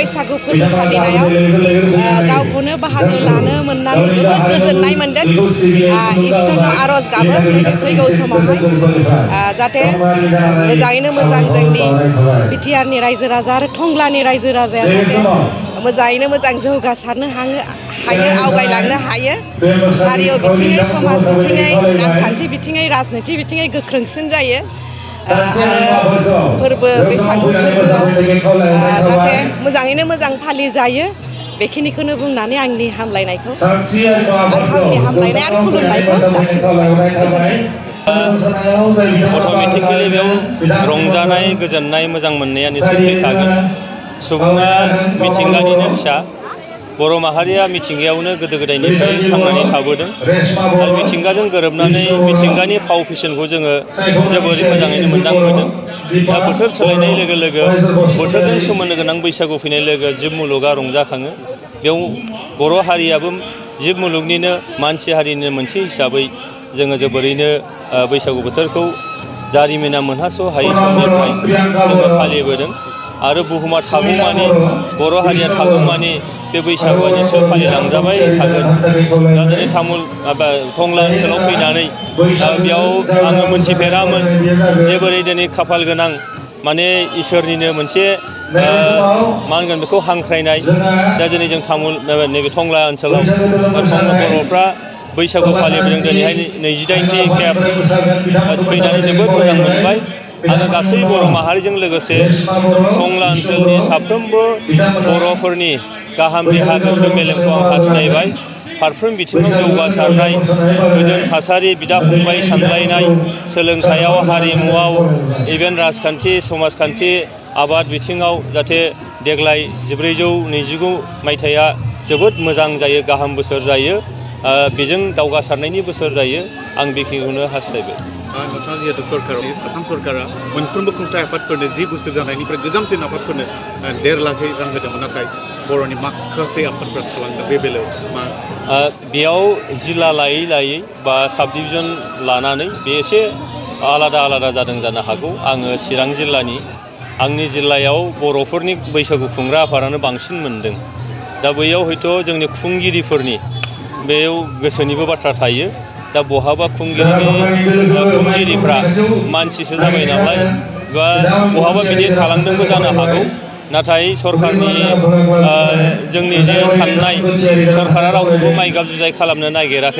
बैसागु फोरबो फालिनायाव गावखौनो बाहागो लानो मोननानै जोबोद गोजोननाय मोनदों। इसोरनाव आरज गाबो फैगौ समावहाय जाहाथे मोजाङैनो मोजां जोंनि बिटिआरनि रायजो राजा आरो टंलानि रायजो राजाया जाहाथे मोजाङैनो मोजां जौगासारनो हायो आवगायलांनो हायो। सारिय' बिथिङै समाज बिथिङै रांखान्थि बिथिङै राजनिथि बिथिङै गोख्रोंसिन जायो आरो फोरबो बैसागु फोरबोआव जाहाथे मोजाङैनो मोजां फालिजायो। बेखिनिखौनो बुंनानै आंनि हामलायनायखौ आरो खुलुमनायखौ जासिहरबाय। गोजोन्थों। अट'मेटिकेलि बेयाव रंजानाय गोजोननाय मोजां मोननाया निसय फैखागोन। सुबुङा मिथिंगानिनो फिसा। बर' माहारिया मिथिंगायावनो गोदो गोदायनिफ्राय थांनानै थाबोदों आरो मिथिंगाजों गोरोबनानै मिथिंगानि फाव फेसनखौ जोङो जोबोरै मोजाङैनो मोनदांबोदों। दा बोथोर सोलायनाय लोगो लोगो बोथोरजों सोमोन्दो गोनां बैसागु फैनाय लोगो जिब मुलुगा रंजाखाङो। बेयाव बर' हारियाबो जिब मुलुगनिनो मानसि हारिनि मोनसे हिसाबै जोङो जोबोरैनो बैसागु बोथोरखौ जारिमिना मोनहास' हायै समनिफ्राय जोङो फालिबोदों आरो बुहुमा थागौमानि बर' हारिया थागौमानि बे बैसागुआ निसय फालिलांजाबाय थागोन। दा दिनै टंला ओनसोलाव फैनानै बेयाव आङो मोनथिफेरामोन जे बोरै दिनै खाफाल गोनां माने इसोरनिनो मोनसे मा होनगोन बेखौ हांख्रायनाय। दा दिनै जों नैबे टंला ओनसोलाव बर'फ्रा बैसागु फालिबोदों। दिनैहाय 28थि खेब फैनानै जोबोद मोजां मोनबाय। आङो गासै बर' माहारिजों लोगोसे टंला ओनसोलनि साफ्रोमबो बर'फोरनि गाहाम देहा गोसो मेलेमखौ आं हास्थायबाय। फारफ्रोम बिथिङाव जौगासारनाय गोजोन थासारि बिदा फंबाय सानलायनाय सोलोंथायाव हारिमुआव इभेन राजखान्थि समाजखान्थि आबाद बिथिङाव जाहाथे देग्लाय 1429 मायथाइया जोबोद मोजां जायो गाहाम बोसोर जायो बेजों दावगासारनायनि बोसोर जायो आं बेखिनिखौनो हास्थायबाय। नोंथाङा जिहेतु आसाम सरकारा मोनफ्रोमबो खुंथाय आफादफोरनो 10 बोसोर जानायनिफ्राय गोजामसिन आफादफोरनो 1.5 लाख रां होदोंमोन नाथाय बर'नि माखासे आफादफोरा थालांदों बे बेलायाव मा बेयाव जिल्ला लायै लायै बा साब डिभिजन लानानै बे एसे आलादा आलादा जादों जानो हागौ। आङो चिरां जिल्लानि आंनि जिल्लायाव बर'फोरनि बैसागु खुंग्रा आफादानो बांसिन मोनदों। दा बैयाव हयथ' जोंनि खुंगिरिफोरनि बेयाव गोसोनिबो बाथ्रा थायो। दा बहाबा खुंगिरिफ्रा मानसिसो जाबाय नालाय बा बहाबा बिदि थालांदोंबो जानो हागौ। नाथाय सरकारनि जोंनि जे साननाय सरकारा रावखौबो माइगाब जुजाय खालामनो नागिराखै।